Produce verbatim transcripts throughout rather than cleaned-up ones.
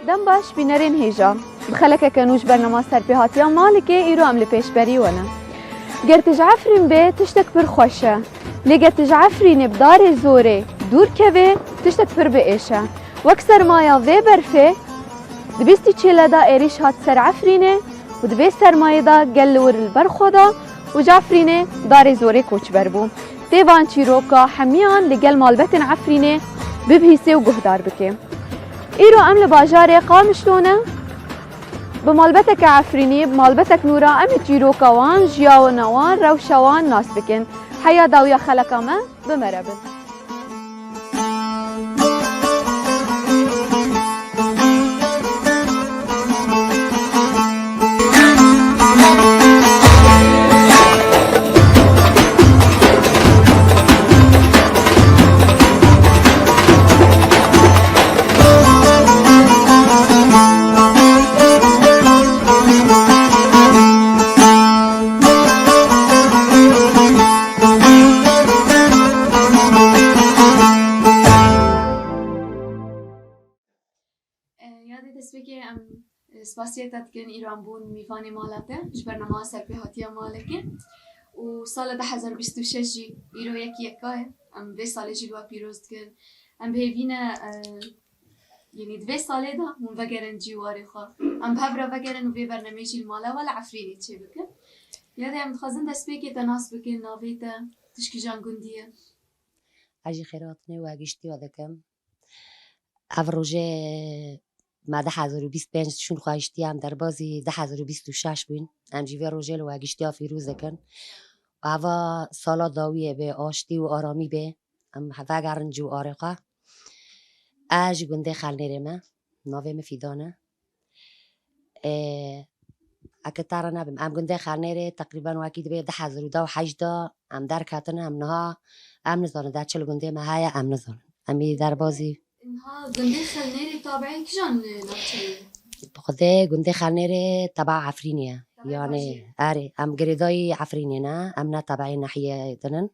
Dem baş bînerên hêja. Bi xelekeke nû ji bernama Serpêhatiya Malikê îro em li pêşberî we ne. Ger tu ji Efrîn bê, tiştek pir xweş e. Lê ger tu ji Efrînê bi darê zorê dûr kevê, tiştek pir biêş e. Wek sermaya vê berfê, di bîstî çêle de êrîş hat ser Efrînê û di vê sermayê de gel li wir li ber xwe da û ji Efrînê darê zorê koçber bû. Tê van çîroka hemiyan li gel malbetên Efrînê bibihîsê û guhdar bike. Îro em li bajarê Qamişlo ne. Bi malbeteke Efrînî, bi malbetek nû re em ê çîroka wan, jiyawina wan, rewşa wan nas bikin. Heya dawiya xeleka me, bi me re bin. E, yadê destpêkê em, e, spasiyê te dikin, îro em bûn mîvanê mala te ji bernama Serpêhatiya Malikê. Û sala du hezar bîst û şeş jî îro yek yeka ye. Em vê salê jî li we pîroz dikin. Em bi hêvî ne, e, yanî di vê salê de hûn vegerin cîwarê xwe. Em bi hev re vegerin û vê bernameyê jî li mala we li Efrînê çêbikin. Yadê em dixwazin destpêkê te nas bikin, navê te, tu ji kîjan gundî ye? Ez jî xêrhatinê we giştî we dikim. Ev roje me du hezar û bîst pênc şûn xwe hiştiye, em derbazî du hezar û bîst û şeş bûn. Em jî vê rojê li we giştiya fîrûz dikin. Eva sala dawiyê bê, aştî û aramî bê. Em vegerin cîwarê xwe. Ez ji gundê Xelnêrê me. Navê min Fîdan e. Ê, eke te re nebim, em gundê Xelnêrê teqrîben wekî dibe du hezar û deh û heşt de em derketine, em niha, em nizanin de çi li gundê me heye, em nizanin. Em ê derbazî. Niha gundê Xelnêrê tabiê kijan navçeyê? Bi xwedê gundê Xelnêrê teba Efrînê ye. Teba Yanî, Bajê. Erê, em girêdayî Efrînê ne, em ne tebeê nehiyê din in.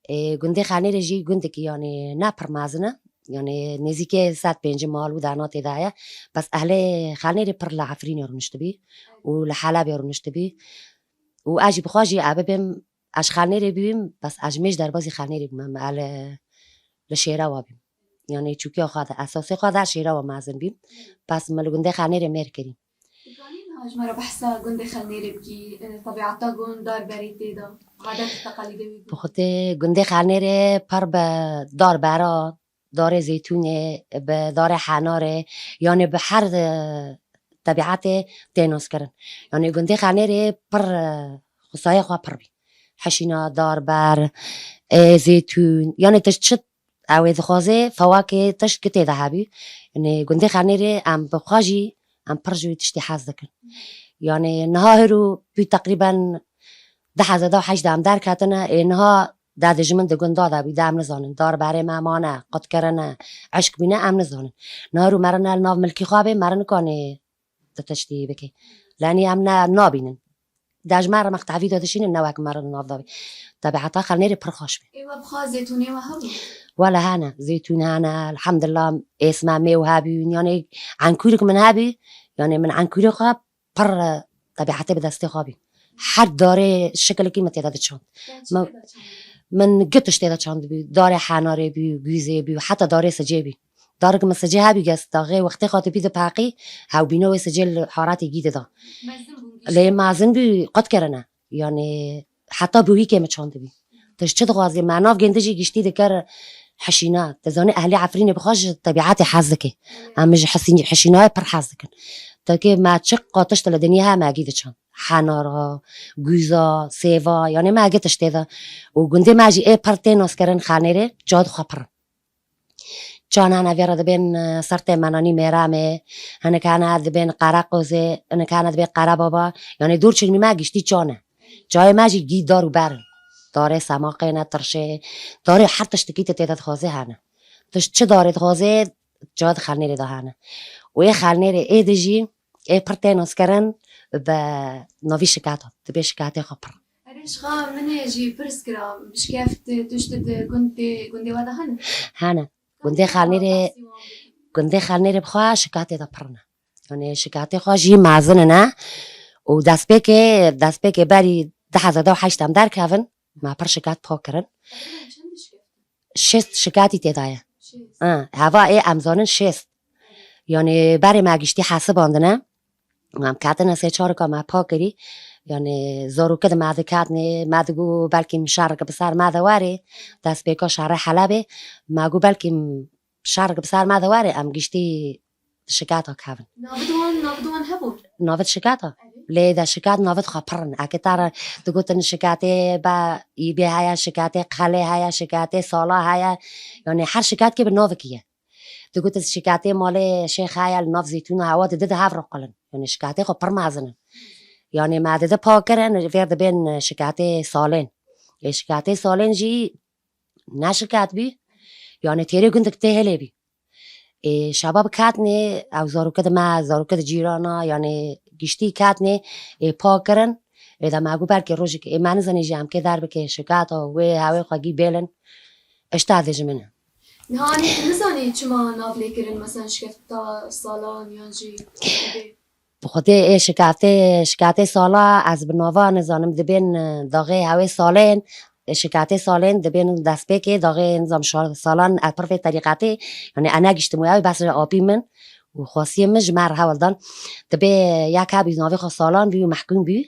Ê, gundê Xelnêrê jî gundekî, yanî ne pir mezin e. Yanî nêzîkê sed pêncî mal û dana tê de heye. Bes ehlê Xelnêrê pir li Efrînê rûniştibî û li Helebê rûniştibî. Û ez jî bi xwe jî ez bibêm, ez ji Xelnêrê bûm, bes ez ji mêj derbazî Xelnêrê bûm. Em, ez li, li Şêrewa bûm. Yanî çûkiya xwe de, esasê xwe de Şêrewa mezin bûm. Bes min li gundê Xelnêrê mêr kirî. Dikanî niha ji me re behsa gundê Xelnêrê bikî, e, tebiata gund, dar berê tê de, adet û teqalîdê wî Bi gund? Xwedê gundê Xelnêrê pir bi dar bera, darê zeytûnê, bi darê henarê, yanî bi her, e, tebiatê tê naskirin. Yanî gundê Xelnêrê pir, e, xwesayê xwe pir bî. Hişîna, dar, ber, e, zeytûn, yanî tu çi ew ê dixwaze fewakê tişt ki tê de hebî. Yanî gundê Xelnêrê em bi xwe jî, em pir ji wî tiştî hez dikin. Yanî niha hiro bû teqrîben du hezar û hejdeh em derketine, ê niha de dijmin di gunda de bî, de em nizanin. Dar berê me mane, qut kirine, eşk bîne, em nizanin. Niha hiro merine li nav milkî xwe bê, merinikane tu tiştî bikî. Lenî em ne nabînin. De ji me re mextevî de dişînin, ne wek me re di nav de bî. Tebiata Xelnêrê pir xweş bî. Ê we bixwa zeytûnê we hebû? Wele hene, zeytûn hene, elhamdulillah, êsme mêw hebûn, yanî enkûrik min hebî, yanî min enkûrê xwe pir, e, tebiatê bi destê xwe bî. Her darê şikilekî min tê de diçand. Te çi Min, tê de çandibû? Min gitiş tê de çandibû. Darê henarê bû, gûzê bû, heta darê sicê bî. Darik min sicê hebî gez, taxê wextê xwe dibî dipeqî, hewbîna wê sicê li haretê gî dida. Mezin bûn gîşt. Lê mezin bû, qut kirine. Yanî heta bûhîkê min çandibî. Tu ji çi dixwazî? Me nav gindi jî giştî dikir hişîna. Tu zanî ehlê Efrînê bi xwe ji tebiatê hez dike. Em ji hisîn-, hişînayê pir hez dikin. Tekê me çi qatiş li dinyê heye me gî diçand. Henara, gûza, sêva, yanî me gitiş tê de. Û gundê me jî ê pir tê naskirin Xelnêrê, çand xwe pir in. Çand hene vê re dibên, e, sertê Menanî Mêremê, hinek hene dibên Qereqozê, hinek hene dibên Qerebaba. Yanî dûr çilmî me giştî çand e. Çayê me jî gî dar û ber in. Darê semaqê ne, tirşê, darê her tiştekî tu tê de dixwazê hene. Tu ji çi darê dixwazê, çand Xelnêrê de hene. Û ê Xelnêrê ê de jî ê pir tê naskirin bi navî şiketa, dibê şiketê xwe pir. Erê, ji xwe min ê jî pirs kira, bi şikeft tişt di gund tê, gundê we de hene? Hene. Gundê Xelnêrê, Gundê Xelnêrê bi xwe şikatê de pir in. Yanî şikatê xwe jî mezin in e. Û destpêkê, destpêkê berî du hezar û heşt em derkevin, me pir şikat pak kirin. Şêst şikatî tê de ye. Ha, heva ê em zanin şêst. Yanî berê me giştî hesibandine. Em ketine sê çarika me pak kirî. Yanî zarokê di me diketnê, me digot belkî şerek bi ser me de werê. Destpêka şerê Helebê. Me got belkî şerek bi ser me de werê, em giştî şikata kevin. Navê wan, navê wan hebûn? Navê şikata? Erê. Lê de şikat navê xwe pir in. Eke te re digotin şikatê be, îbê heye, şikatê qelê heye, şikatê sala heye. Yanî her şikatkê bi navekî ye. Digotin şikatê malê şêx heye, li nav zeytûna hewa dide de hev re qulin. Yanî şikatê xwe pir mezin in. Yanî me dide pak kirin, vêr dibên şikatê salên. Ê şikatê salên jî ne şikat bî. Yanî têrê gundek tê hilê bî. Ê, şebab ketnê, ew zarokê di me, zarokê di cîrana, yanî giştî ketnê, ê, pak kirin, ê, de me got belkî rojek, ê, me nizanî jî em kê derbikê şikata wê hewê xwe gî bêlin, işte dê ji min e. Niha anî tu nizanî çima nav lê kirin, mesela şikefta salan yan jî Bi xwedê ê şikatê, şikatê sala ez bi nava nizanim dibên, e, daxê hewê salên, e, şikatê salên dibên destpêkê daxê nizam şa-, salan ez pir vê terîqetê, yanî ez negiştim û ew bes ji apî min û xwesiyê min ji me re hewl dan. Dibê yek hebî navê xwe salan bî û mehkûm bî.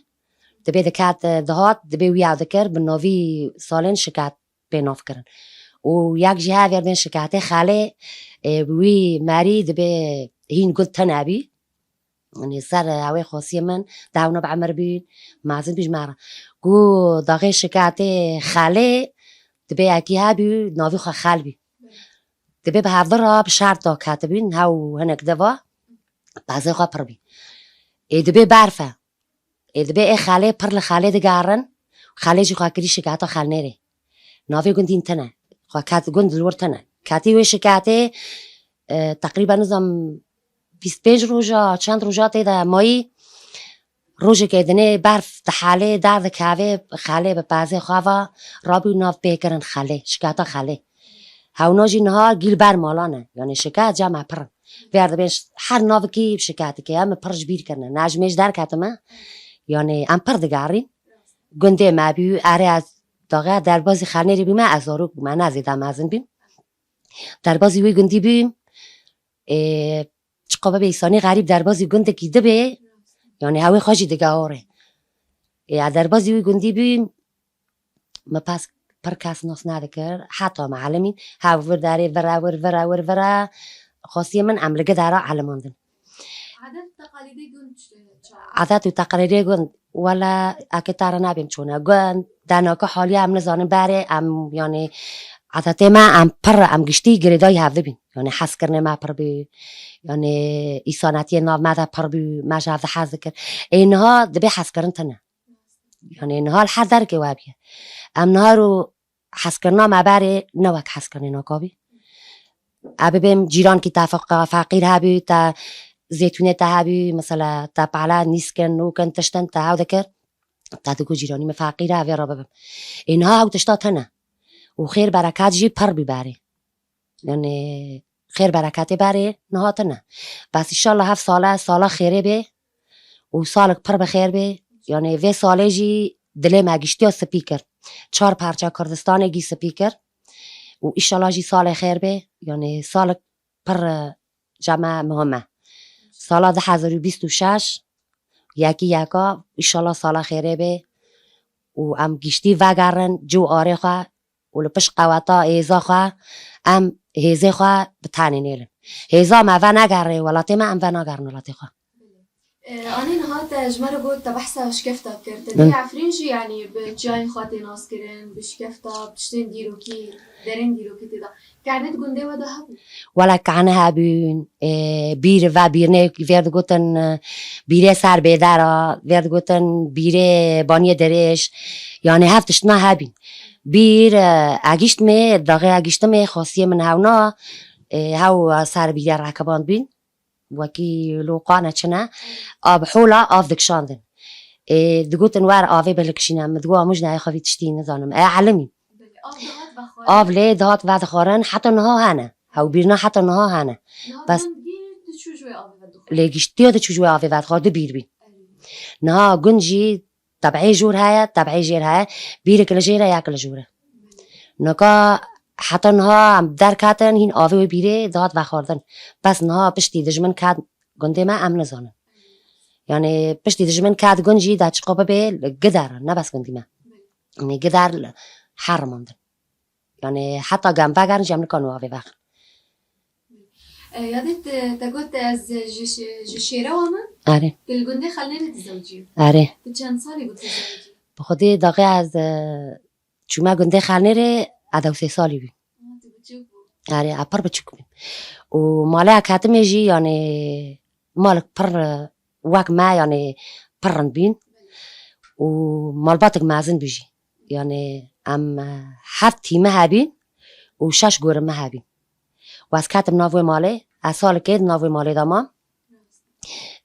Dibê diket, e, dihat, dibê wî ew dikir, bi navî salên şikat pê nav kirin. Û yek jî hevêr bên şikatê xelê, e, wî merî dibê hîn gund tune bî. Yanî ser hewê xwesiyê min, dewna bi emir bî, mezin bî ji me re. Ku daxê şikatê xelê dibê yekî hebî, navî xwe xel bî. Dibê bi hevdi re bi şert da ketibîn, hew hinek deva, pezê xwe pir bî. Ê dibê berf e. Ê dibê ê xelê pir li xelê digerin, xelê jî xwe kirî şikata Xelnêrê. Navê gundîn tune. Xwe ket gund li wir tune. Ketî wê şikatê, e, teqrîben nizam bîst pênc roja, çend roja tê de mayî, rojekê dinê berf dihelê, derdikevê, xelê bi pezê xwe ve rabû nav pê kirin xelê, şikata xelê. Hewna jî niha gîl ber malan e. Yanî şikat cem e pir in. Vêr dibên ş-, her navikî şikatikê em pir ji bîr kirine. Ne ji mêj derketime. Yanî em pir digerîn. Gundê me bî, erê ez daxê derbazî Xelnêrê bîme, ez zarok bûme, ne zêde mezin bîm. Derbazî wê gundî bîm. Ê, çiqa bibe îsanî xerîb derbazî gundekî dibe, yanî hewê xwe jî digehore. Ê, ez derbazî wê gundî bîm, min pez pir kes nas nedikir, heta me elimîn, hev vir derê vire, vir, vire, vir, vire, xwesiyê min em li gidera elimandin. Adet teqalîdê gund çi, çawa? Adet û teqalîdê gund, wele eke te re nebêm çûne gund, denaka haliye em nizanin berê, em, yanî, adetê me em pir, em giştî girêdayî hev dibîn. Yanî hezkirinê me pir bî, yanî îsanetiyê nav me de pir bî, me ji hev de hez dikir. Ê niha dibê hezkirin tune. Yanî niha li her derkê we bîye. Em niha ro hezkirina me berê ne wek hezkirinê naka bî. E bibêm cîrankî te feq-, feqîr hebî, te zêtûnê te hebî, mesela te pala nîskin, nûkin, tiştin te hew dikir. Te digot cîranî min feqîr e, vê re bibim. Ê niha hew tişta tune. Û xêr bereket jî pir bî berê. Yanî xêr bereketê berê niha tune. Bes înşallah hev sale, sala xêrê bê û salek pir bi xêr bê. Yanî vê salê jî dilê me giştiya spî kir. Çar parça Kurdistanê gî spî kir. Û înşallah jî salê xêr bê. Yanî salek pir, e, cem e muhim e. Sala du hezar û bîst û şeş, yekî yeka, înşallah sala xêrê bê û em giştî vegerin cû arê xwe û li pişt qeweta hêza xwe em hêzê xwe bi tenê nêlin. Hêza me venegerê welatê me, em venagerin welatê xwe. E, anî niha te ji me re got te behsa şikefta kir. Te Hı. dê Efrîn jî, yanî, bi çiyayên xwe tê naskirin, bi şikefta, bi tiştên dîrokî, derên dîrokî tê de. Kehne di gundê we de hebû? Wele kehne hebûn, e, bîr ve bîrnê vêr digotin, e, bîrê ser bêdera, vêr digotin bîrê baniyê dirêj. Yanî hev tiştna hebîn. Bîr, e, egiştmê, daxê egiştimê, xwesiyê min hewna, e, hew ser bîrê rekiband bîn. Wekî loqane çine, a bi hola av dikişandin. Ê, digotin wer avê bilikişîne, min digot, "Amûj nayê xwe vî tiştî nizanim." E, elimî. Belê, av dihat vexwarin. Av lê dihat vedixwarin, heta niha hene. Hew bîrna heta niha hene. Niha Bes gund gî diçû ji wê avê vedixwar. Lê giştiya diçû ji wê avê vedixwar, di bîr bî. Erê. Niha gund jî teb'ê jor heye, teb'ê jêr heye. Bîrek li jêr e, yek li jor e. Nika heta niha em derketin, hîn avê wê bîrê dihat vexwardin. Bes niha piştî dijmin ket gundê me, em nizanin. Yani piştî dijmin ket gund jî de çiqa bibe li gider, ne bes gundî me. Yani gider li her mandin. Yani heta gem vegerin jî em nikarin wê avê vexin. E, yadê te, te got ez ji, ji, ji Şêrewa me? Erê. Tu li gundê Xelnêrê dizewicî? Erê. Tu çend salî bû tu zewicî? Bi xwedê daxê ez, e, çûme gundê Xelnêrê, ez dew sê salî bîm. Ha, tu biçûk bû. Erê, ez pir biçûk bîm. Û malê ez ketime jî, yani malek pir, e, wek me, yani pir rind bîn. Û malbatek mezin bû jî. Yani em, e, heft tî me hebîn û şeş gorê me hebîn. Û ez ketim nav wê malê, ez salekê di nav wê malê de mam.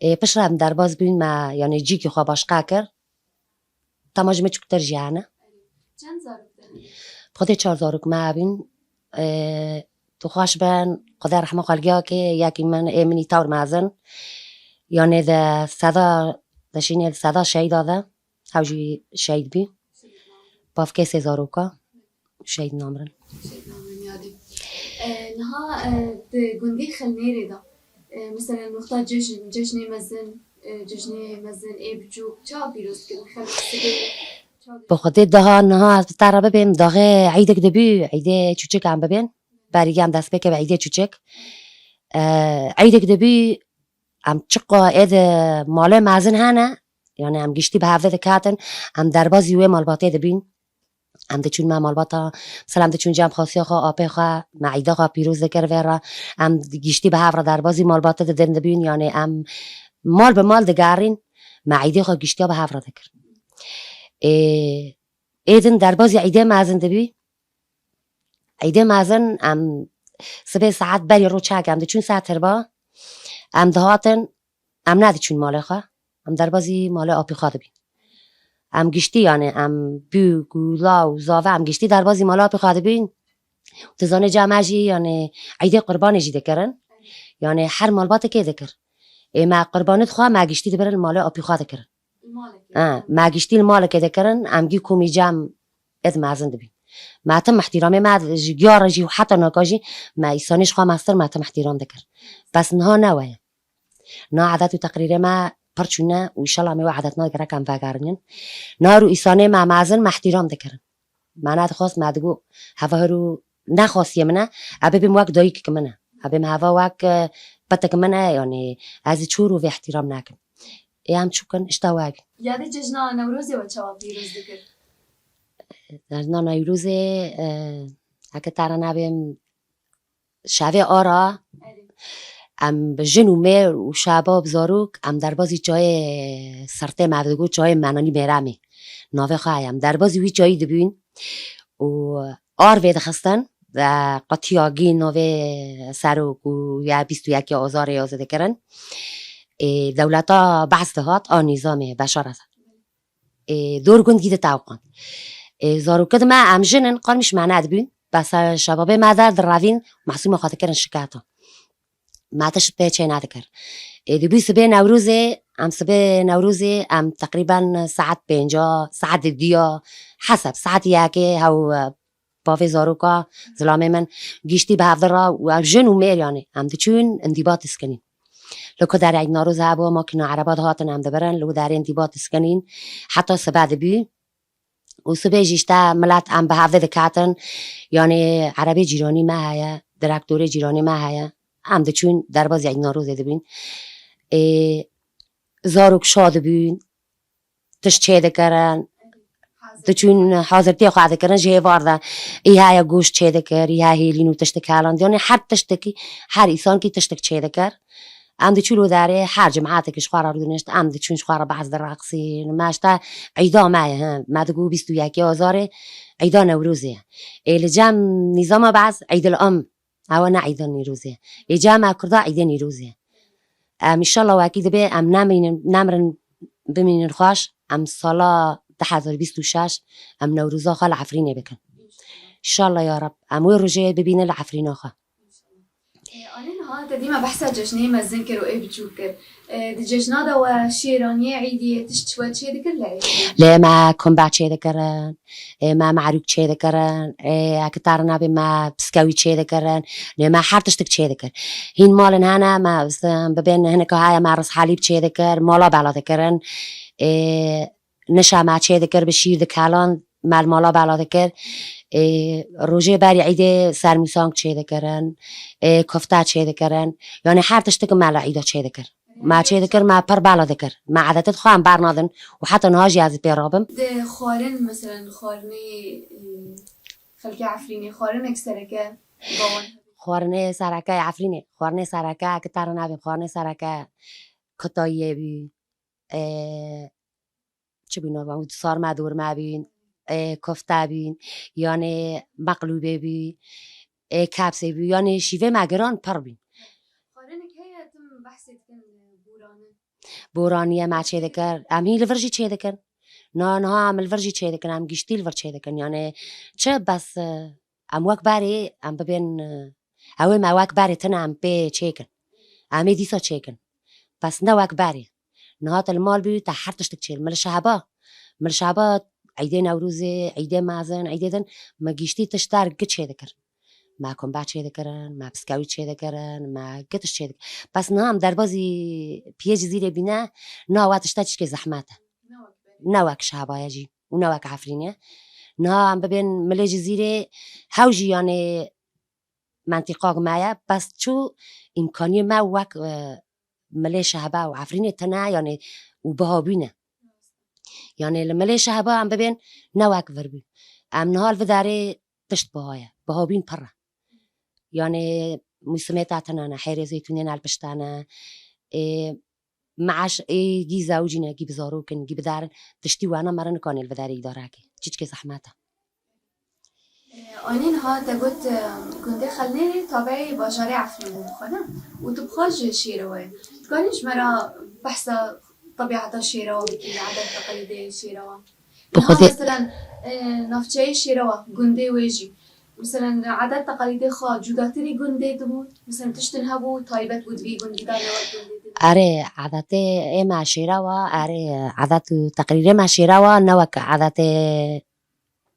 Ê, piştre em derbas bûn, me, yani cîkî xwe başqa kir. Tema ji min çûktir jî hene. Çend zarok te hene? Xwedê çar zarok me hebîn. Ê, tu xweş bin, Xwedê rehma xwe li giya ke, yekî min, ê min î tewr mezin. Yani di seda, di şînê di seda şehîda de. Hew jî şehîd bî. Bavkê sê zaroka şehîd namirin. Şehîd namirin yadî. E, niha, e, di gundê Xelnêrê de, e, mesela noxta cejn, cejnê mezin, e, cejnê mezin, ê biçûk, çawa pîroz dikin? Xelk sibê çawa Bi xwedê daha niha ez bi te re bibêm, daxê eydek dibî, eydê çûçik em bibên. Berî em dest pê keve eydê çûçik. E, eydek dibî, em çiqa ê di malê mezin hene, yani em giştî bi hevde diketin, em derbazî wê malbatê dibîn. Em diçûn me malbata, mesela em diçûn cem xasiya xwe, apê xwe, me eyda xwe pîroz dikir vê re, em giştî bi hev re derbazî malbatê didin dibîn, yani em mal bi mal digerîn, me eydê xwe giştiya bi hev re dikir. Ê, ê din derbazî eydê mezin dibî, Eydê mezin em sibê saet berî rû çek em diçûn ser tirba, em dihatin, em nediçûn malê xwe, em derbazî malê apî xwe dibîn. Em giştî, yani em bûk û law û zave, em giştî derbazî malê apî xwe dibîn. Tu zanî cem me jî, yani eydê qurbanê jî dikirin. Yani her malbatekê dikir. Ê me qurbanê xwe me giştî dibirin malê apî xwe dikirin. Li malekê. Ha, me giştî li malekê dikirin, em gî komî cem ê di mezin dibîn. Me tim îhtîramê me ji giya re jî û heta naka jî me îsanê ji xwe mestir me tim îhtîram dikir. Bes niha ne we ye. Na edet û teqrîrê me pir çûne û înşallah em ê wê edetna gerek em vegerînin. Na rû îsanê me mezin me îhtîram dikirin. Me nedixwast, me digot, heva hero nexwastiyê min e, ez bibim wek dayikek min e. Ez bibim heva wek, e, pitek min e, yani ez çû rû vê îhtîram nekim. Ê em çûkin, işte wek. Yadê cejna Newrozê we çawa pîroz dikir? Cejna Newrozê, e, heke te re nabêm şevê ara, Erê. em bi jin û mêr û şebab zarok, em derbazî çayê sirtê me digot, çayê menanî mêremê. Navê xwe heye. Em derbazî wî çayî dibûn û ar vê dixistin, ve qutiya gî navê serok û ya bîst û yekê Azarê yazî dikirin. Ê, dewleta Behs dihat, a nîzamê Beşar Esed. Ê, dor gund gî ditewqand. Ê, zarokê di me em jin in, qanmiş me nedibûn. Bes şebabê me de direvîn, mesûma xwe dikirin şiketa. Me tişt pê çê nedikir. Ê, dibû sibê Newrozê, em sibê Newrozê, em teqrîben saet pênca, saet diya, hesab, saet yekê hew, e, bavê zaroka, zilamê min, giştî bi hevdi re û ev jin û mêr, yani, em diçûn, îndîbat diskinîn. Li ku derê Eyd Newroz hebû, makîna ereba dihatin, em dibirin, li wê derê îndîbat diskinîn, heta sibe dibû. Û sibê jî işte milet em bi hevdi diketin, yani, erebê cîranî me heye, direktorê cîranê me heye, em diçûn derbazî Eyd Newrozê dibîn. Ê, zarok şa dibûn, tişt çê dikirin, diçûn hazirtiyê xwe dikirin, ji hêvar de î heye goşt çê dikir, î heye hêlîn û tişt dikeland. Yani her tiştekî, her îsankî tiştek çê dikir. Em diçûn li derê, her cimatekî ji xwe re rûdinişt, em diçûn ji xwe re behs direqsîn. Me işte eyda me ye, he, me digot bîst û yekê Azarê, eyda Newrozê ye. Ê li cem nîzama behs, Eydil Am. Ewa ne eyda Nîrozê. Ê cem me Kurda eydê Nîrozê. Em înşallah wekî dibe em nemînin, nemrin bimînin xweş. Em sala du hezar bîst û şeş em Newroza xwe li Efrînê bikin. Înşallah ya Reb. Em wê rojê bibînin li Efrîna xwe. Anî niha te dîma behsa cejnê mezin kir û ê biçûk kir. E, di cejna de we şêraniyê îdiyê tişt we çê dikir li îdê? Lê me kumba çê dikirin, ê, me merûk çê dikirin, ê, eke tarî nabê me piskewî çê dikirin, lê me her tiştik çê dikir. Hîn malin hene, me, bibên hinek heye me rishelîb çê dikir, mala bela dikirin, ê, nişa me çê dikir, bi şîr dikelan, me li mala bela dikir. Ê, rojê berî îdê sermûsank çê dikirin, ê, kofta çê dikirin. Yanî her tiştik me li îda çê dikir. Me çê dikir, me pir bela dikir. Me edetê xwe em bernadin û heta niha jî ez ê pê rabim. Di xwarin, meselen, xwarinê, e, xelkê Efrînê, xwarinek sereke bawan? Xwarinê sereke Efrînê, xwarinê sereke, ki tarî nabê, xwarinê sereke kutayiyê bî, e, çi bî nava, sarma dorma bîn, e, kofta bîn, yanê meqlûbê bî, e, kepsê bî, yanê şîvê me giran pir bîn. Xwarinek heye tim behsê dikin, e, borane? Boraniye me çê dikir, em hî li vir jî çê dikin. Na, niha em li vir jî çê dikin, em giştî li vir çê dikin. Yanê çi bes, e, em wek berê, em bibên, e, ew ê me wek berê tine em pê çêkin. Em ê dîsa çêkin. Bes ne wek berê. Niha te li mal bû, te her tiştik çêl. Min li şeheba, min li şeheba îdê Newrozê, îdê mezin, îdê din, min giştî tişt der gi çê dikir. Me komba çê dikirin, me piskewî çê dikirin, me gi tişt çê dikirin. Bes niha em derbazî piyê Cizîrê bîne, niha wa tişta çişkê zehmet e. Ne wek şehebaya jî û ne wek Efrînê. Niha em bibên milê Cizîrê, hew jî, yanê, mentîqak me ye, bes çû îmkaniyê me wek, e, milê şeheba û Efrînê tine, yanê, û biha bûne. Yanê li milê şeheba em bibên ne wek vir bû. Em niha li vê derê tişt biha ye. Biha bûn pir e. Yanê mûsimê te tine ne, hêrê zeytûnê ne li pişt te ne. Ê, Meaş ê gî zewicîne, gî bi zarok in, gî bi dar in, tiştî wena merinika nêl vidarê îdareke. Çiçkê zehmet e. Anî niha te got, e, gundê Xelnêrê tabeî bajarê Efrînê dixwe ne? Û tu bi xwe ji Şêrewe yî. Dikanî ji me re behsa tebîeta Şêrewa bikî, edet teqelîdê Şêrewa? Bi Niha xwedê- meselen, e, navçeyê Şêrewa, gundê wê jî. Meselen, edet teqalîdê xwe cudatirî gundê dibû? Meselen, tiştin hebû taybet bû di vî gundî de, ne wek gundê din? Erê, edetê ê me Şêrewa, erê, edet û teqlîdê me Şêrewa ne wek edetê,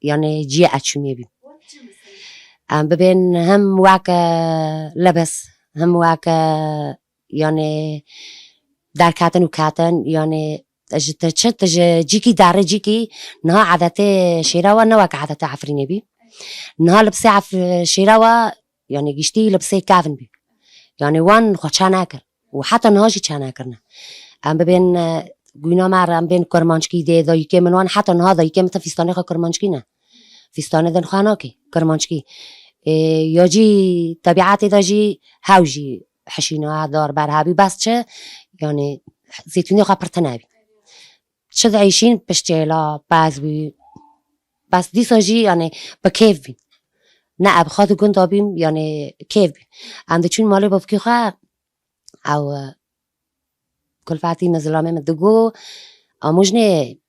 yanê, ciyê eçûmê bî. Wek çi meselen? Em bibên him wek, e, lebis, him wek, e, yanê, derketin û ketin, yanê, ji te çi, tu ji cîkî derê cîkî, niha edetê Şêrewa ne wek edetê Efrînê bî. Niha libsê Ef-, Şêrewa, yanê giştî libsê kevin bî. Yanê wan xwe çe nekir. Û heta niha jî çe nekirine. Em bibên, e, gûna me re, em bên kurmanckî dê, dayikê min wan, heta niha dayikê min te fîstanê xwe kurmanckî ne. Fîstanê din xwe nake, kurmanckî. Ê, ya jî tebîetê de jî hew jî hişîna dar ber hebî, bes çi? Yanê zeytûnê xwe pir tine bî. Çi diêşîn piştçêla, pez bî. Bes dîsa jî, yanê, bi kêf bîn. Ne ev xwe di gunda bîm, yanê kêf bîn. Em diçûn malê bavkê xwe, ew, e, kulfetî min, zilamê min digo, amûjnê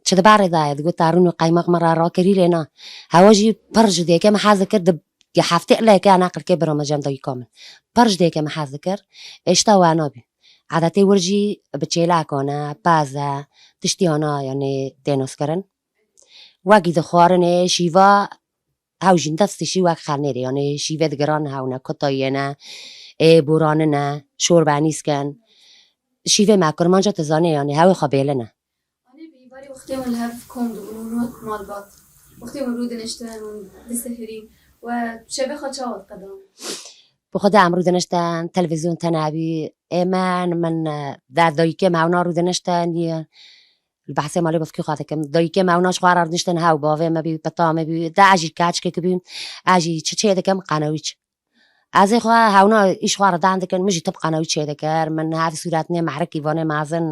çi di berê de ye, digo tarûn û qeymaq min re rakirî lê na. Hewa jî pir ji dêke min hez dikir, di, di heftê ileke neqilkê bira min cem dayika min. Pir ji dêke min hez dikir, êşta wena bî. Edetê wir jî bi çêlekane, peze, tiştî ana, yanê tê naskirin. Wekî di xwarinê, şîva, hew jî destî şî wek Xelnêrê, yanê şîvê digiran hewne, kutayiyê ne, ê, boranine, şorbe nîsken. Şîvê me kurmanca tu zanê, yanê hewê xwe bêline. Anê bi îbarê wextê hûn li hev kom dibûn, hûn wek malbat. Wextê hûn rûdiniştin, hûn disihirîn we şevê xwe çawa diqedan? Bi xwe de em rûdiniştin, televîzyon tena bî. Ê min, min, e, der dayikê me hewna rûdiniştin, yê, li behsê malê bavkê xwe dikim. Dayikê me hewna ji xwe re rûdiniştin, hew bavê me bî, pita me bî, de ez jî keçkek bîm, ez jî çi çê dikim, qenewîç. Ez ê xwe hewna îş xwe re dan dikin, min jî tip qenewî çê dikir, min hev sûretnê mehrikî vanê mezin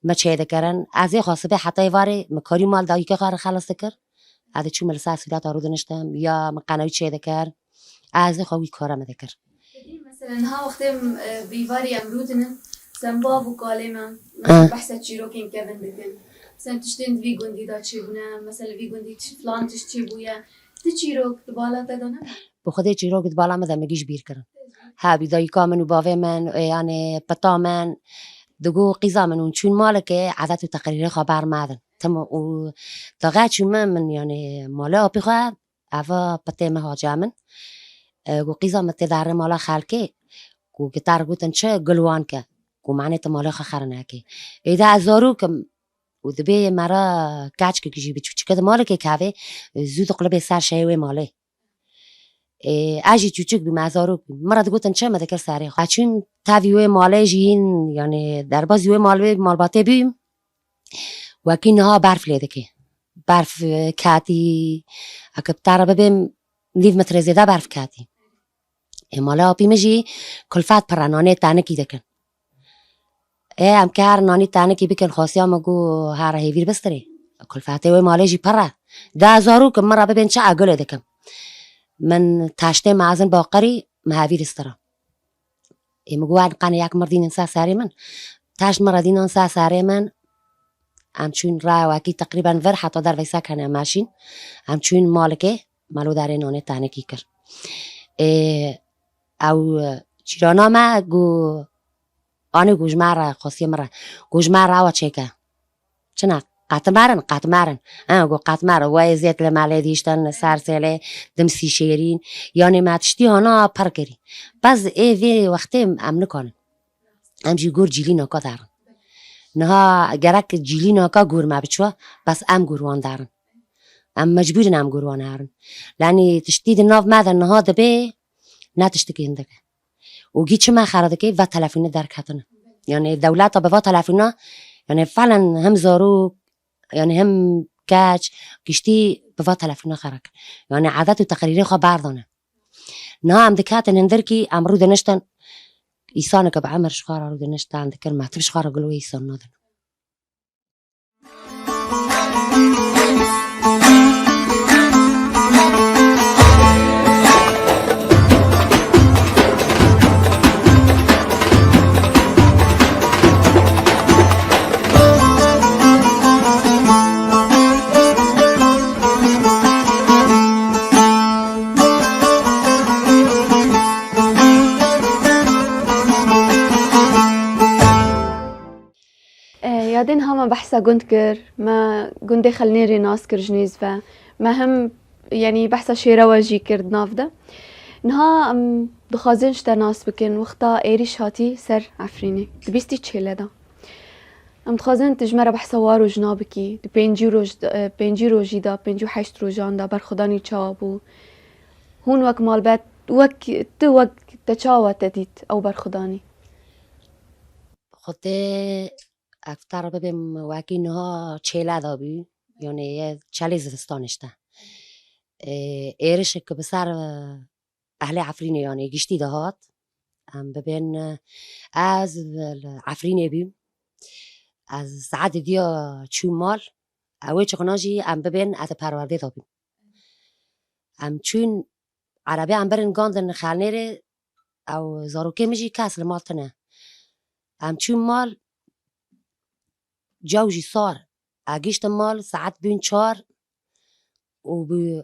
min çê dikirin. Ez ê xwe sibê heta êvarê min karî mal dayikê xwe re xelas dikir. Ez diçûm li ser sûreta rûdiniştim, ya min qenewî çê dikir. Ez ê xwe wî kara min dikir. Pekî, mesela niha wextê em, e, bi îvarî em rûdinin, sen bav û kalê me, mesela behsa çîrokên kevin dikin. Sen tiştên di vî gundî de çêbûne, mesela vî gundî çi, filan tişt çêbûye. Ti çîrok di bala te de ne? Bi xwedê çîrok di bala min de min gîş bîr kirin. Ha, bî dayika min û bavê min, e, yanê pita min, digo qîza min û çûn malekê, edet û teqrîrê xwe ber me din. Tim û daxê çû min, min, yanê malê apî xwe, eva pitê min haca min. E, got, "Qîza min tê derê mala xelkê." Got, "Gitar gotin çi? Gul wan ke." Got, "Manê tu malê xwe xerine ke." Êde ez zarok im û dibê me re keçkek jî bi çûçike di malekê kevê, zû diqulibê ser şeyê wê malê. Ê, ez jî çûçik bûm, ez zarok bûm. Min re digotin çi, min dikir serê xwe. Ez çûm tevî wê malê jî hîn, yanî derbazî wê malê, malbatê bûm. Wekî niha berf lê dike. Berf, e, ketî, eke bi te re bibêm nîv metrê zêde berf ketî. Ê, mala apî min jî kulfet pir e, nanê tenikî dikin. Ê, em kê her nanî tenikî bikin, xwestiya min got, her hêvîr bistirê. Kulfetê wê malê jî pir e. De zarok im, min re bibên çi, ez gulê dikim. Min taştê mezin baqirî, min hevîr stira. Ê, min got, "Wen qenê yek mir dînin ser serê min." Taşt min re dînan ser serê min. Em çûn raya wekî teqrîben vir, heta derveysa kene meşîn. Em çûn malikê, melo derê nanê tenikî kir. Ê, ew, e, cîrana me got, "Anê," got, "ji me re, xwestiye min re. Got, ji me re ewa çêke." Çina? Qet merin, qet merin. Ha, got, "Qet merin." Wê zêt li malê dîştin, ser sêlê, dimsî şêrîn. Yanê me tiştî hana pir kirî. Bes ê vê wextê em nikanin. Em jî gor cîlî naka derin. Niha gerek cîlî naka gor me biçwa, bes em gor wan derin. Em mecbûr in em gor wan herin. Lanî tiştî di nav me de niha dibe, ne tiştikê hindik e. Û gî çi me xera dike, va telefûnê derketine. Yanî dewleta bi va telefûna, yanî felen hem zarok, yanî hem keç, giştî bi va telefûna xera kir. Yanî edet û teqrîrê xwe berdane. Niha em diketin hindirkî, em rû diniştin, îsaneke bi emir ji xwe re rû diniştin, dikir me tib ji xwe re gul wê îsan nadin. E, yadên ha me behsa gund kir, me gundê Xelnêrê nas kir ji nêz ve. Me him, yanî behsa şêrewe jî kir di nav de. Niha em dixwazin ji te nas bikin, wexta êrîş hatî ser Efrînê, di bîstî çêle de. Em dixwazin tu ji me re behsa wa rojna bikî. Di pêncî roj, e, pêncî rojî de, pêncî û heşt rojan de berxwedanî çawa bû? Hûn wek malbet, wek tu, wek te çawa te dît ew berxwedanî? Xwedê ev te re bibêm wekî niha çêle de bû, yanê ye çelê zivistan işte. Ê, êrişek bi ser, e, ehlê Efrînê, yanê giştî de hat. Em bibên, e, ez li Efrînê bûm. Ez saet diya çûm mal. Ew ê çiqna jî em bibên, ez di perwerdê de bûm. Em çûn, erebê em birin gandin Xelnêrê, ew zarokê min jî kes li mal tine. Em çûn mal, cew jî sar. Ez giştim mal, saet bûn çar û bû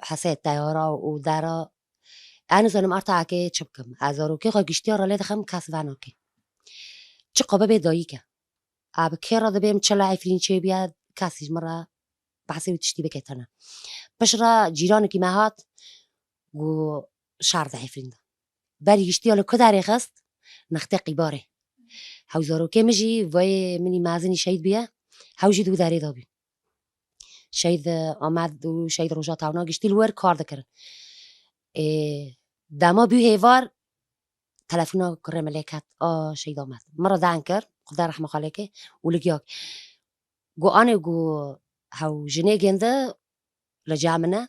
hesê teyara û dera. Ez nizanim arta ekê çi bikim. Ez zarokê xwe giştiya re lê dixim, kes venakê. Çiqa bibe dayik e. A bi kê re dibêm çi li Efrîn çêbûye, kesî ji min re behsê wî tiştî bike tune. Pişt re cîranekî me hat, got şer di Efrîn de. Berî giştiya li ku derê xist, nextê Qîbarê. Hew zarokê min jî, vayê min î mezinî şehîd bûye, hew jî di wî derê de bû. Şehîd Amed û şehîd Rojat Hewna giştî li wir kar dikirin. Ê, dema bû hêvar, telefona kurê min lê ket, a şehîd Amed. Min re deng kir, Xuda rehma xwe lê ke, û li giyak. Got, anê, got, hew jinê gêndi li cem min e,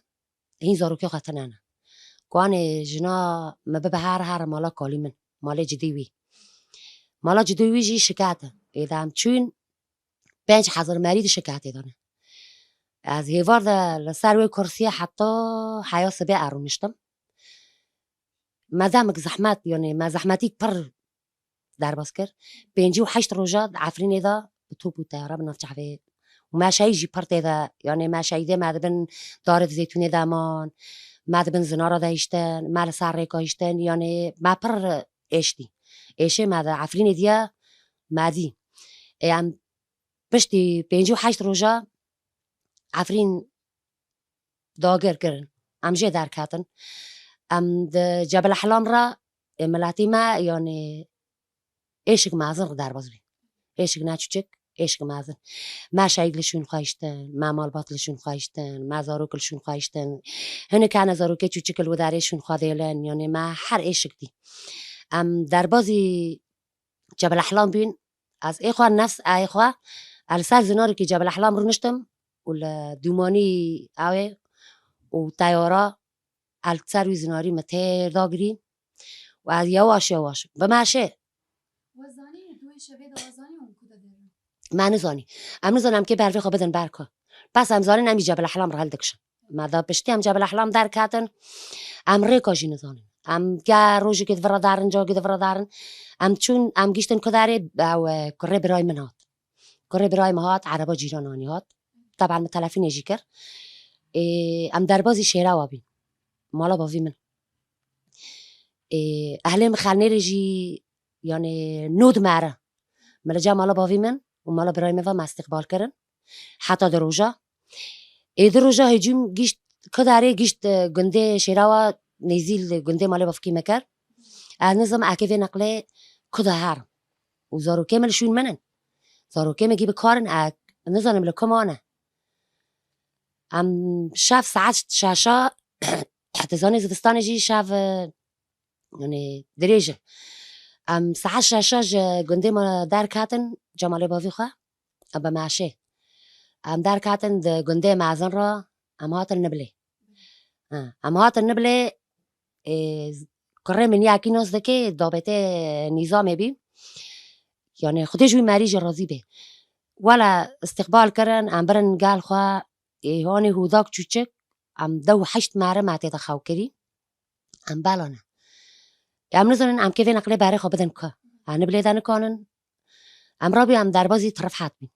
hîn zarokê xwe tune ne. Got, anê jina min bibe her, her mala kalî min, malê cidî wî. Mala cidî wî jî şikete. Êde em çûn, pênc hezar merî di şiketê de ne. Ez hêvar de li ser wê kursiyê heta heya sibê ez rûniştim. Me demek zehmet, yanî me zehmetî pir derbas kir. Pêncî û heşt roja di Efrînê de bi top û teyare bi nav çavê. Û me şehîd jî pir tê de, yanî me şehîdê me dibin darê di zeytûnê de man. me di bin zinara de hiştin, me li ser rêka hiştin, yanî me pir êş dî. Êşê me di Efrînê diye me dî. Ê, em piştî pêncî û heşt roja Efrîn dagir kirin. Em jê derketin. Em di Cebel Ehlam re, ê, miletî me, yanî êşik mezin derbas bî. Êşik ne çûçik, êşik mezin. Me şehîd li şûn xwe hiştin, me malbat li şûn xwe hiştin, me zarok li şûn xwe hiştin. Hinek hene zarokê çûçik li wê derê şûn xwe dêlin, yanî me her êşik dî. Em derbazî Cebel Ehlam bîn. Ez ê xwe nefs ê xwe, ez li ser zinarekî Cebel Ehlam rûniştim û li dûmanî ew ê û teyara, ez li ser wî zinarî min têr dagirî û ez yewaş yewaş bi meşê. We zanî, di wê şevê de we zanî hûn ku de derin? Me nizanî. Em nizanin em kê bervê xwe bidin ber ku. Bes em zanin em jî Cebel Ehlam re hildikişin. Me da piştî em Cebel Ehlam derketin. Em rêka jî nizanin. Em ge rojekê di vira darin, cagê di vira darin. Em çûn, em giştin ku derê, ew, e, kurê birayê min hat. Kurê birayê min hat, ereba cîrananî hat. Teben min telefînê jî kir. Ê, em derbazî şêrewa bîn. Mala bavî min. Ê, ehlê min Xelnêrê jî, yanî, nod mere. Min li cem mala bavî min û mala birayê min ve me îstiqbal kirin. Heta di roja. Ê di roja hêcûm gişt, ku derê gişt, e, gundê Şêrawa nêzî li gundê malê bavkî me kir. Ez nizim eke vê neqlê ku de herim. Û zarokê min li şûn min in. Zarokê min gî bi kar in, ek nizanim li ku mane. Em şev saet şeşa, dizanî zivistanê jî şev, e, yanî dirêj e. Em saet şeşa ji gundê me derketin, cem malê bavî xwe, em bi meşê. Em derketin di gundê mezin re, em hatin Niblê. Ha, em hatin Niblê, ê, kurê min yekî nas dike, dabêtê nîzamê bî. Yanî Xwedê ji wî merî jî razî bê. Wele îstiqbal kirin, em birin gel xwe, ê, hanê hûdak çûçik, em dew heşt mere me tê de xew kirî. Em bela ne. Em nizanin em kê vê neqlê berê xwe bidin ku. Em Niblê de nikanin. Em rabî em derbazî Tirifhet bîn.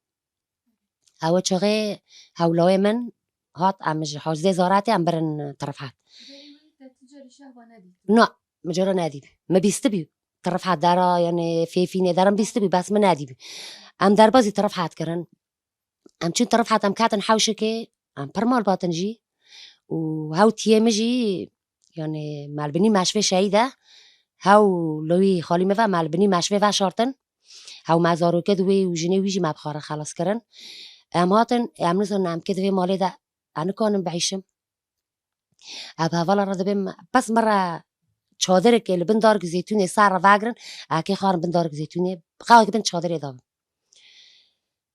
Ew çaxê hewlawê min hat, em ji Hacdê Zaratê em birin Tirifhet. Berê wê te tu carî şehba nedît? Na, min cara nedîbî. Min bîstibî. Tirifhet dera, yanî Fêfînê dera min bîstibî, bes min nedîbî. Em derbazî Tirifhet kirin. Em çûn Tirifhet, em ketin hewşekê, em pir malbat in jî. Û hew tiyê min jî, yanî me li binî meşvê şehîd e. Hew li wî xalî min ve me li binî meşvê veşartin. Hew me zarokê di wê û jinê wî jî me bi xwe re xelas kirin. Em hatin, em nizanin em kê di vê malê de, em nikanin bihişim. Em bi hevala re dibêm, bes min re çadirek li bin darek zeytûnê ser re vegirin, eke xwarin bin darek zeytûnê, xewek bin çadirê de bin.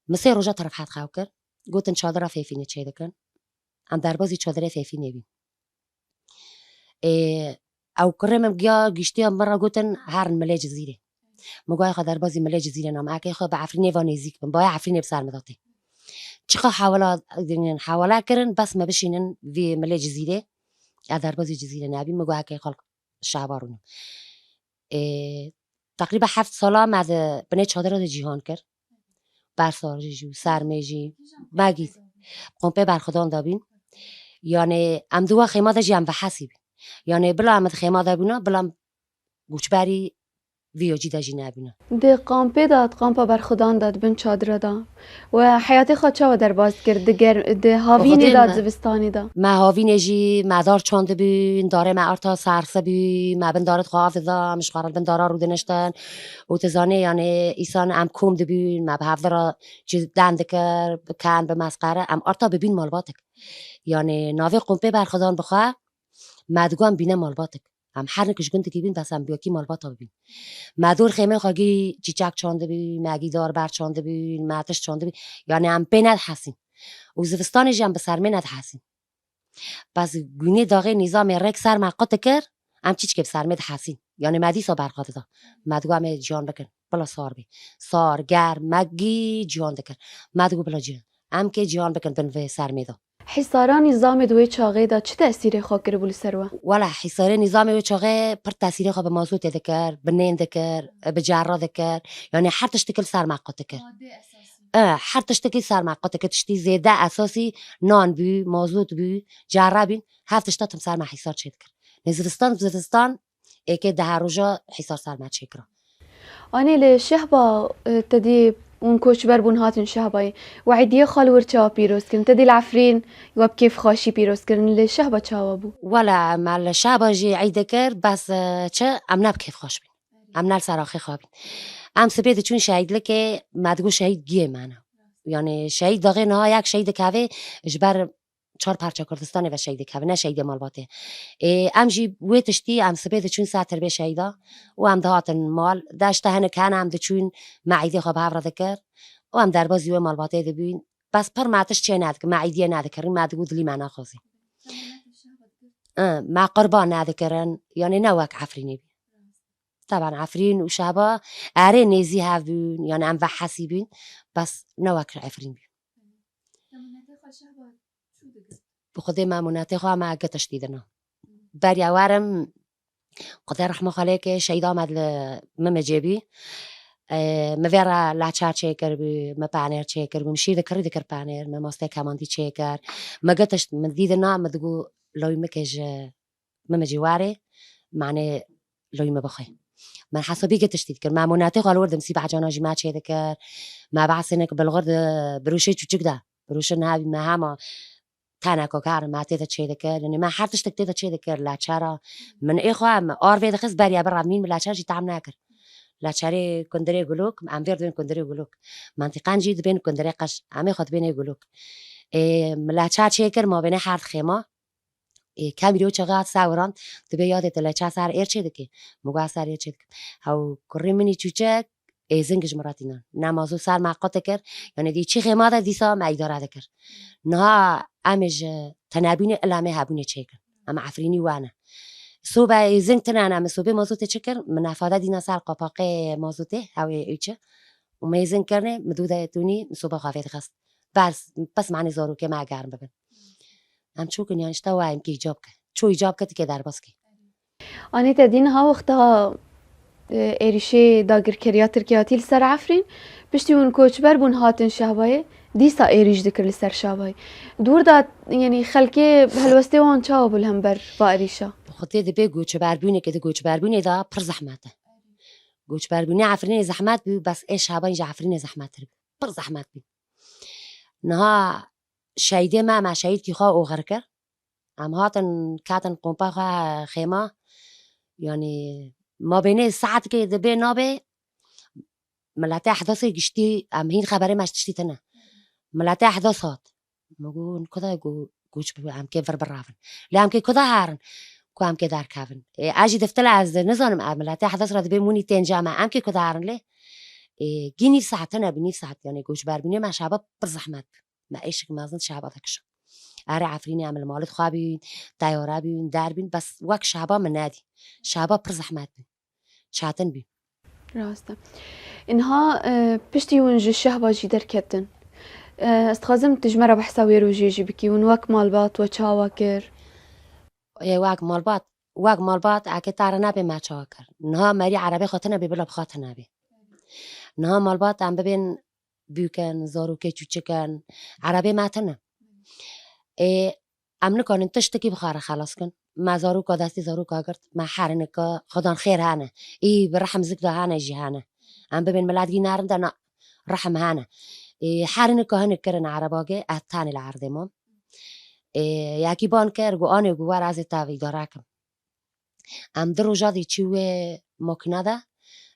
Min sê roja Tirifhet xew kir, gotin çadira Fêfînê çê dikin. Em derbazî çadirê Fêfînê bîn. Ê, ew kurê min giya giştiya min re gotin, herin milê Cizîrê. Min goya xwe derbazî milê Cizîrê nam, eke xwe bi Efrînê ve nêzîk bin, baya Efrînê bi ser min de tê. Çiqa hewala, hewala kirin, bes me bişînin vî milê Cizîrê. Ez derbazî Cizîrê nebî, min got eke xwe şehba rûnim. Ê, teqrîben heft sala me di binê çadira de cîhan kir. Bersarî jî û sermê jî. Me gît. Kompê berxwedan de bîn. Yanî em di wa xêma de jî em bi hesî bîn. Yanî bila em di xêma de bûna, bila em goçberî vî yocî de jî nebîne. Di kampê de, di kampa berxwedan de, di bin çadira de we heyatê xwe çawa derbas dikir? Di ger-, di havînê de, di zivistanê de? Me havînê jî, me dar çandibûn, darê me arta serse bû, me bin darê xwe av dida, em ji xwe re li bin dara rûdiniştin. Û tu zanî, yanî, îsan em kom dibûn, me bi hevdi re cî dem dikir, bi ken, bi mesqere, em arta bibîn malbatek. Yanî, navê kompê berxwedan bixwe, me digot em bîne malbatek. Em her nik ji gundekî bîn, bes em bi yekî malbata bibîn. Me dor xêmê xwe gî çîçek çandibî, me gî dar ber çandibî, me tişt çandibî. Yanî em pê nedihesîn. Û zivistanê jî em bi sermê nedihesîn. Bes gûnê daxê nîzamê rêk ser me qut dikir, em çîçkê bi sermê dihesîn. Yanî me dîsa berxa dida. Me digot em ê ciyan bikin. Bila sar bê. Sar, germ, me gî ciyan dikir. Me digot bila ciyan. Em kê ciyan bikin bin vê sermê de. Hîsara nîzamê di wê çaxê de çi tesîrê xwe kiribû li ser we? Wela hîsarê nîzamê wê çaxê pir tesîrê xwe bi mazotê dikir, bi nên dikir, bi cerra dikir. Yanî her tişt dikir li ser me qut dikir. Madê esasî. E, her tiştekî ser me qutike tiştî zêde esasî nan bû, mazot bû, care bûn, her tişta tim ser me hîsar çêdikir. Nê zivistan, zivistan, êkê dehe roja hîsar ser me çêkira. Anê li Şehba, e, te dî hûn koçber bûn hatin Şehbayê. We îdiyê xwe li wir çawa pîroz kirin? Te dî li Efrîn we bi kêfxweşî pîroz kirin. Li Şehba çawa bû? Wela me li Şehba jî îd dikir, bes, e, çi, em ne bi kêfxweş bûn. Em ne li ser axê xwe bûn. Em sibê diçûn şehîdlikê, me digot şehîd giyê me ne. Yanî şehîd daxê niha yek şehîd dikeve ji ber çar parça Kurdistanê ve şehîd dikeve, ne şehîdê malbatê. Ê, em jî wê tiştî em sibê diçûn ser tirbê şehîda û em dihatin mal. De işte hinek hene em diçûn me îdê xwe bi hev re dikir û em derbazî wê malbatê dibûn. Bes pir me tişt çê nedikir, me îdiyê nedikirin, me digot dilî me naxwazî. Ê, me qurban nedikirin, yanî ne wek Efrînê bî. Teban Efrîn û Şehba erê nêzî hev bûn, yanî em vehesî bûn, bes ne wek Efrîn bû. Bi Xwedê me mûnetê xwe me gitiş dîdina. Beriya werim, Xwedê rehma xwe lê ke, şehîda me li Mimicê bî. Ê, min vê re laçar çêkiribû, min panêr çêkiribû, min şîr dikirî dikir panêr, min mastê kemandî çêkir. Min gitiş, min dîdina, min digot, loy min ke ji Mimicê warê, manê loy min bixwe. Min hesabî gitiş dît kir. Me mûnetê xwe li wir dimsî behcana jî me çêdikir. Me behsê nek bilxir di birûşê çûçik de. Birûşin hebî me hema teneka kar me tê de çêdikir. Yanî me her tiştek tê de çêdikir. Laçara min ê xwe me arvê dixist beriya biravmîn, min laçar jî tam nekir. Laçarê kundirê gulok, em vêr dibên kundirê gulok. Mentiqan jî dibên kundirê qeş, em ê xwe dibênê gulok. Ê, min laçar çêkir, ma bêne her xêma. Ê, kemî rê û çaxê hat sewirand, dibê yadê te leça ser êr çê dikê. Min got, ser êr çê dikim. Hew kurê min î çûçek, êzing ji min re tînan. Nemazo ser me qut dikir. Yanî dî çi xêma de dîsa me îdare dikir. Niha em ê ji tenebûnê ila em ê hebûnê çêkin. Em Efrînî wane. Sobe êzing tine ne, min sobê mazotê çi kir? Min nefade dîna ser qapaqê mazotê, hewê ê çi. Û me êzing kirine, min dû de tûnî, min soba xwe vê dixist. Bers, bes manê zarokê me germ bibin. Em çûkin, yan işte wa em kê îcab ke. Ço îcab ke, tu kê derbas kê. Anê te dî niha wexta, e, êrîşê dagirkeriya Tirkiye hatî li ser Efrîn, piştî hûn koçber bûn hatin Şehbayê, dîsa êrîş dikir li ser Şehbayê. Dûr da, yanî xelkê helwestê wan çawa bû li hember va êrîşa? Xwedê dibê goçberbûnê ke di goçberbûnê de pir zehmet e. Goçberbûnê Efrînê zehmet bû, bes ê Şehbayê ji Efrînê zehmettir bû. Pir zehmet bû. Niha şehîdê me, me şehîdkî xwe oxir kir. Em hatin, ketin kompa xwe xêma. Yanî, ma bênê saetkê dibê nabê, miletê Ehdasê giştî, em hîn xeberê me ji tiştî tine. Miletê Ehdas hat. Min got, kuda go-, goç bi em kê vir biravin. Lê em kê kuda herin, ku em kê derkevin. Ê, ez jî diftile ez nizanim, em miletê Ehdas re dibê mûnî tên cem me, em kê kuda herin lê. Ê, gî nîv saet tine bi nîv saet, yanî goçberbûnê me şaba pir zehmet bû. Me êşik mezin şaba de kişa. Erê Efrînê em li malê xwe bûn, teyare bûn, der bûn, bes wek şaba min nedî. Şaba pir zehmet bû. Çetin bû. Rast e. Inha, e, piştî hûn ji Şehba jî derketin. E, ez dixwazim tu ji me re behsa wê rojê jî bikî. Hûn wek malbat we çawa kir? Ê, wek malbat, wek malbat, eke tare nebe me çawa kir. Niha merî erebê xwe tine bê, bila bi xwe tine bê. Niha malbat em bibên bûk in, zarokê çûçik in, erebê me tine. Ê, em nikarin tiştekî bi xwe re xelas kin. Me zaroka destê zaroka girt, me herinika xwedan xêr hene. Ê, bi rehm zik de hene jî hene. Em bibên milet gî nerin de na rehm hene. Ê, herinika hinek kirin erebagê, ez tenê li erdê mam. Ê, yekî ban kir, got, anê, got, were ez ê te îdare kim. Em du roja dî çî wê makîne de.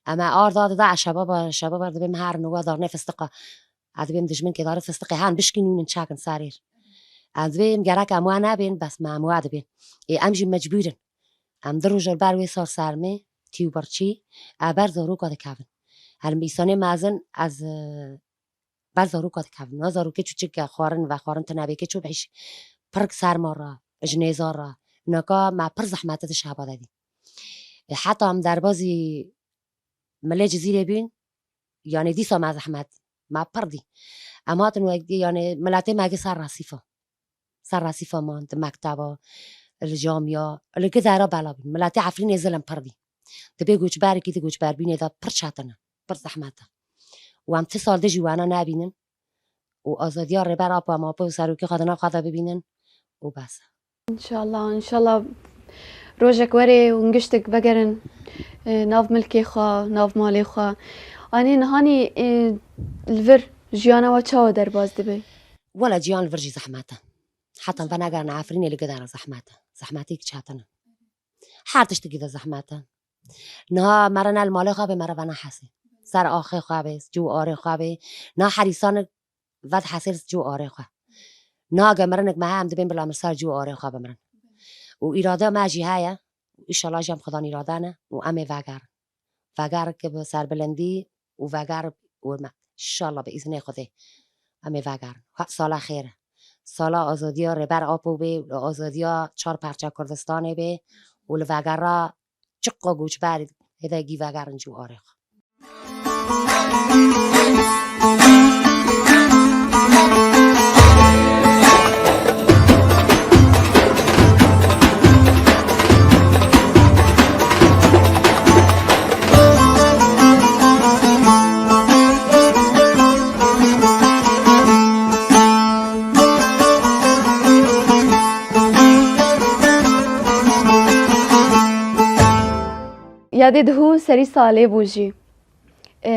Em e arda dida, e şebaba, şebaba dibêm herin û we darnê fistiqa. Ez dibêm dijmin kê darê fistiqê hen bişkînûnin çakin serîr. Ez dibêm gerek em we nebên, bes me em we dibên. Ê, em jî mecbûr in. Em du roja ber wê sar sermê, tî û birçî, e ber zaroka dikevin. Helim îsanê mezin, ez, e, ber zaroka dikevin. Na zarokê çûçik e, xwarin ve xwarin tine bê kê çû bihîş. Pirk serma re, ji nêza re. Naka me pir zehmete di şehba de dî. E, heta em derbazî milê Cizîrê bîn, yanê dîsa me zehmet, me pir dî. Em hatin wek, yanê miletê me gi ser resîfa. Ser resîfa man, di mekteba, li camiya, li gidera bela bîn. Miletê Efrînê zilim pir dî. Dibê goçberekî di goçberbînê de pir çetin e, pir zehmet e. Û em ti sal de jî wana nebînin. û azadiya Rêber Apo em Apo û serokê xwe di nav xwe de bibînin û bes e. Înşallah, înşallah rojek were û hûn giştek vegerin, e, nav milkê xwe, nav malê xwe. Anî nihanî, e, li vir jiyana we çawa derbas dibe? Wela jiyan li vir jî zehmet e. Heta venegerin Efrînê li gider zehmet e. Zehmetî çetin e. Her tiştekî de zehmet e. Niha mere ne li malê xwe bê, mere vene Hesê. Ser axê xwe bê, cû arê xwe bê. Niha herîsanik ved Hesê li cû arê xwe. Niha ge mirinik me heye, em dibên bila min ser cû arê xwe bimirin. Û îrade me jî heye. Û înşallah jî em Xudan îrade ne û em ê vegerin. Vegerike bi serbilindî û veger û me. Înşallah bi îznê Xwedê em ê vegerin. Ha, sala xêr e. Sala azadiya Rêber Apo bê, azadiya çar parça Kurdistanê bê û li vegera çiqa goçber hêdegî vegerin cû arê xwe. Yadê dihû serî salê bû jî. E,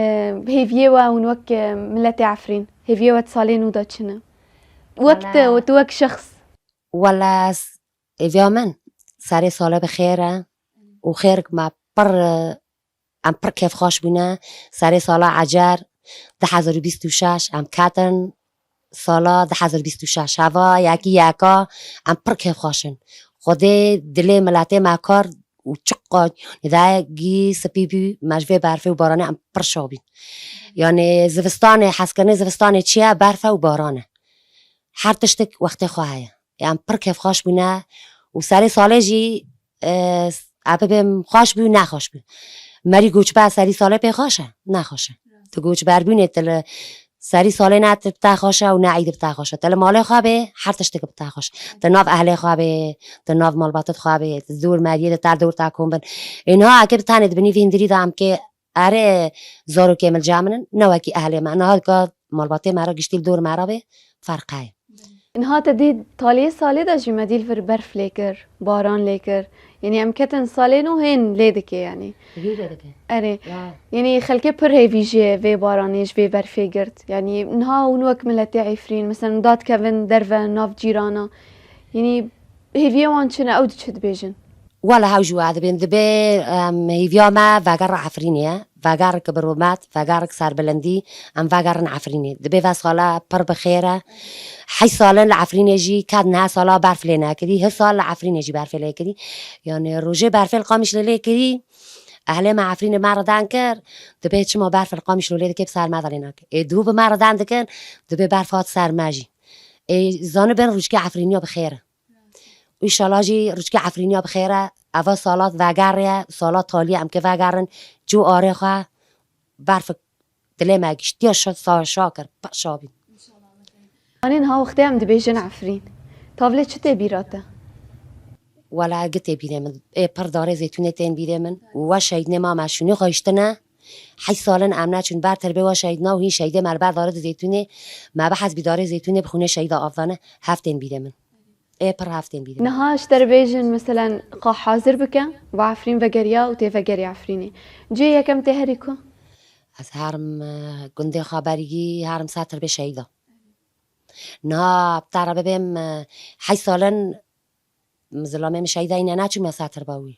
hêviyê we hûn wek, e, miletê Efrîn, hêviyê we di salê nû de çi ne? Wek te, wala, tu wek şexs. Wala s-, hêviya min serê salê bi xêr e û xêr me pir, e, em pir kêfxweş bûne. Serê sala ecer du hezar û bîst û şeş em ketin sala du hezar û bîst û şeş. Heva yekî yeka em pir kêfxweş in. Xwedê dilê miletê me kar û çiqa nidayekî spî bû, me ji vê berfê û baranê em pir şa bîn. Yani zivistanê, hezkirinê zivistanê çi ye? Berf e û baran e. Her tiştek wextê xwe heye. Em pir kêfxweş bûne û serê salê jî, e, e, bibêm xweş bû, nexweş bû. Merî goçber serî salê pê xweş e? Nexweş e. Tu goçberbûnê tu li serî salê ne tu bi te xweş e û ne îdî bi te xweş e. Tu li malê xwe bê, her tiştek bi te xweş e. Tu nav ehlê xwe bê, tu nav malbatê xwe bê, tu dor meriyê de ter dor te kom bin. Ê niha eke bi tenê dibinî vî hundirî de em kê Erê, zarokê min li cem min in, ne wekî ehlê me. Niha ka malbatê me re giştî li dor me re bê, ferq heye. Niha te dî taliyê salê de jî me dî li vir berf lê kir, baran lê kir. Yanî em ketin salê nû hên lê dike yanî. Wî lê dike. Erê. Ya. Yanî xelkê pir hêvî ji vê baranê, ji vê berfê girt. Yanî niha hûn wek miletê Efrîn, mesela dikevin derve nav cîrana. Yanî hêviyê wan çi ne, ew diçi dibêjin? Wele hew ji we dibên, dibê, em, hêviya me veger Efrînê ye. Vegerek bi rûmet, vegerek serbilindî, em vegerin Efrînê. Dibê vê sala pir bi xêr e. Heyş sal in li Efrînê jî ket niha sala berf lê nekirî. Hi sal li Efrînê jî berfê lê kirî. Yani rojê berfê li Qamişlo lê kirî. Ehlê me Efrînê me re den kir. Dibê çima berf li Qamişlo lê dike bi ser me de lê nake. Ê dû bi me re den dikin, dibê berf hat ser me jî. Ê zanibin rojkê Efrîniya bi xêr e. Înşallah jî rojkê Efrîniya bi xêr e. Eva sala vegerê ye, sala talî ye, em kê vegerin. Cû arê xwe berfik dilê me giştiya şa, sa-, şa kir, pa-, şa bîn. Anê niha wextê em dibêjin Efrîn. Tavlê çi tê bîra te? Wela gi tê bîrê min. Ê pir darê zeytûnê tên bîrê min. Û we şehîdinê ma me şûnê xwe hiştine. Heşt sal in em neçûn ber tirbê we şehîdina û hîn şehîdê me li ber darê di zeytûnê. Me bihez bî darê zeytûnê bi xûnê şehîda avdane. Hev tên bîrê min. Ê pir hev tên bîrê min. Niha ji te re bêjin, meselen, xwe hazir bike, va Efrîn vegeriya û tê vegerî Efrînê. Cihê yekem tê herî ku? Ez herim, e, gundê xwe berî, herim ser tirbê şehîda. Niha bi te re bibêm, e, heşt sal in zilamê min şehîda yîne neçûme ser tirba wî.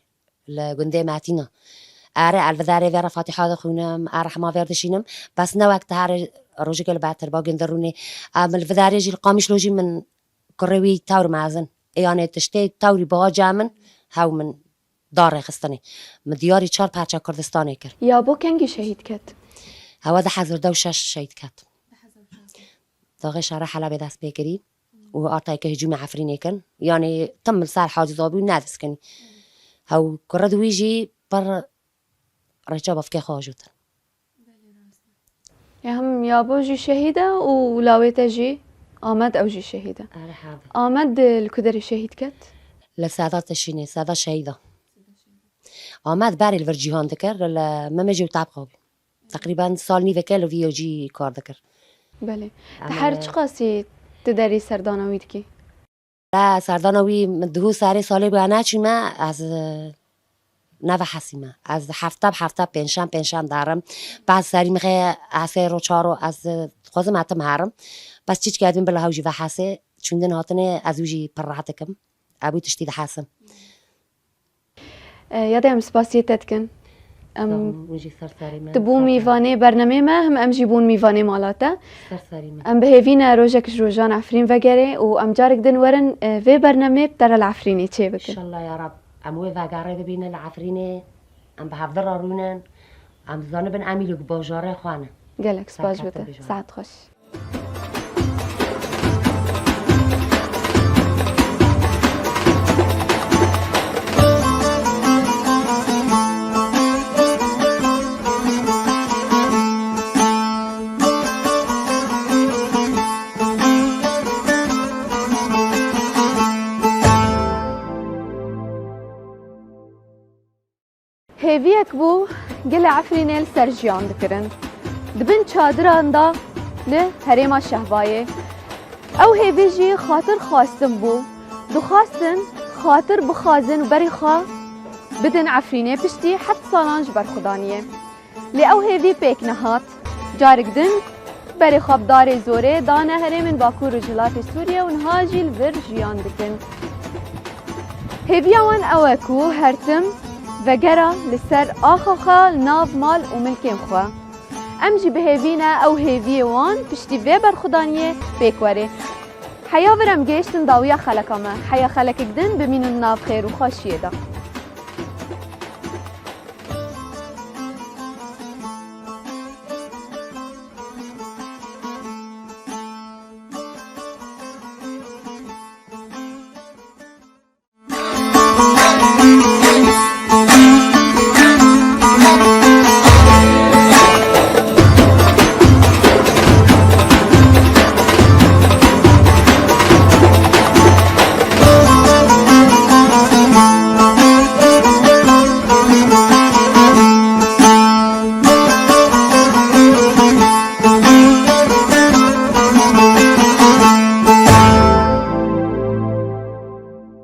Li gundê Metîna. Erê, elvidarê vê re Fatîha dixwînim, erehma vê re dişînim. Bes ne wek te herê rojekê li ber tirba gund de rûnê. Em li vidarê jî li Qamişlo jî min kurê wî tewr mezin. Ê, yanê tiştê tewrî biha cem min, hew min da rêxistinê. Min diyarî çar parça Kurdistanê kir. Ya bo kengî şehîd ket? Hewa du hezar de û şeş şehîd ket. Daxê şara Helebê dest pê kirî û artayeke hicûmê Efrînê kin. Yanî tim li ser haciza bû nediskinî. Hew kurid wî jî pir rêça bavkê xwe ajotin. Ya him yabo jî şehîd e û lawê te jî Amed ew jî şehîd e. Erê, hebe. Amed, e, li ku derê şehîd ket? Li Seda Tişînê, Seda şehîd e. Amed berê li vir cîhan dikir, li Memejê û Tebqa bû. Teqrîben sal nîveke li vî yojî kar dikir. Belê. Em Te her ê çiqasî tu derî serdana wî dikî? Te serdana wî min duhû serê salê bûya neçûme, ez, e, neve hesîme. Ez hefte bi hefte, pênşem, pênşem derim. Bes serî mixê hesê ro çaro ez, e, dixwazim hetim herim. Bes çîçke dibîn bila hew jî ve hesê. Çûndin hatinê ez wî jî pir rehet dikim. Ebû tiştî dihesim. E, Yadê, em spasiyê te dikin. Em Sağ olun, hûn jî ser serê me, tu bû ser serê me. Mîvanê bernameyê me, him em jî bûn mîvanê mala te. Ser serê me. Em bi hêvî ne rojek ji rojan Efrîn vegerê û em carek din werin, e, vê bernameyê bi te re li Efrînê çêbikin. Înşallah ya Rab. Em wê vegerê bibînin li Efrînê. Em bi hevdi re rûnin. Em zanibin em îro bajarê xwe ne. Gelek spas bi te. Serkeftin bijî. Saet xweş. Hêviyek bû gelê Efrînê li ser jiyan dikirin. Di bin çadiran de li herêma Şehbayê. Ew hêvî jî xatir xwestin bû. Dixwestin xatir bixwazin û berê xwe bidin Efrînê piştî heft salan ji ber xwe daniyê. Lê ew hêvî pêk nehat. Carek din berê xwe bi darê zorê dane herêmên Bakur û Rojhilatê Sûriyê û niha jî li vir jiyan dikin. Hêviya wan ew e ku her tim vegera li ser axa xwe li nav mal û milkên xwe. Em jî bi hêvî ne ew hêviyê wan piştî vê berxwedaniyê pêk were. Heya vir em gihiştin dawiya xeleka me. Heya xelekek din bimînin nav xêr û xweşiyê de.